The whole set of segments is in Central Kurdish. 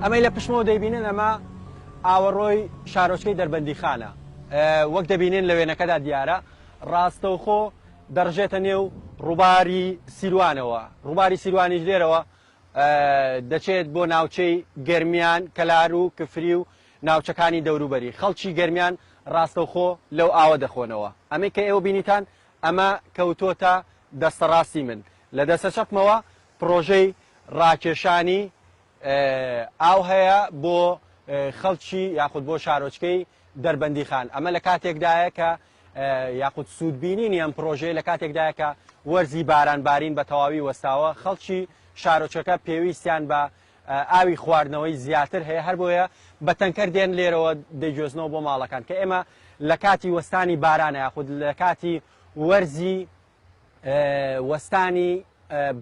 ئەمەی لە پشتمەوە دەیبینن ئەمە ئاوەڕۆی شارۆچکەی دەربەندیخانە، وەک دەبینن لە وێنەکەدا دیارە ڕاستەوخۆ دەڕژێتە نێو ڕووباری سیروانەوە، ڕووباری سیروانیش لێرەوە دەچێت بۆ ناوچەی گەرمیان، کەلار و کفری و ناوچەکانی دەوروبەری. خەڵکی گەرمیان ڕاستەوخۆ لەو ئاوە دەخۆنەوە. ئەمەی کە ئێوە بینیتان ئەمە کەوتۆتە دەستە ڕاستی من. لە دەستە چەپمەوە پڕۆژەی ڕاکێشانی ئاو هەیە بۆ خەڵکی یاخود بۆ شارۆچکەی دەربەندیخان. ئەمە لە کاتێکدایە کە یاخود سوودبینینی ئەم پڕۆژەیە لە کاتێکدایە کە وەرزی باران بارین بە تەواوی وەستاوە، خەڵکی شارۆچکەکە پێویستیان بە ئاوی خواردنەوەی زیاتر هەیە، هەربۆیە بە تەنکەر دێن لێرەوە دەیگوێزنەوە بۆ ماڵەکان کە ئێمە لە کاتی وەستانی بارانە یاخود لە کاتی وەرزی وەستانی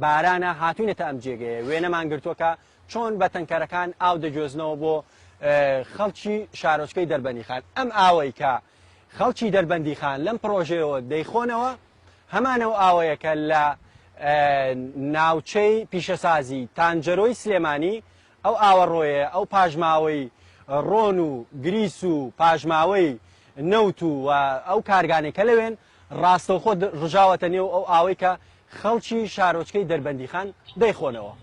بارانە هاتوینەتە ئەم جێگەیە وێنەمان گرتووە کە چۆن بە تەنکەرەکان ئاو دەگوێزنەوە بۆ خەڵکی شارۆچکەی دەربەندیخان. ئەم ئاوەی کە خەڵکی دەربەندیخان لەم پڕۆژەیەوە دەیخۆنەوە هەمان ئەو ئاوەیە کە لە ناوچەی پیشەسازی تانجەرۆی سلێمانی ئەو ئاوەڕۆیە، ئەو پاشماوەی ڕۆن و گریس و پاشماوەی نەوت و ئەو کارگانەی کە لەوێن ڕاستەوخۆ ڕژاوەتە نێو ئەو ئاوەی کە خەڵکی شارۆچکەی دەربەندیخان دەیخۆنەوە.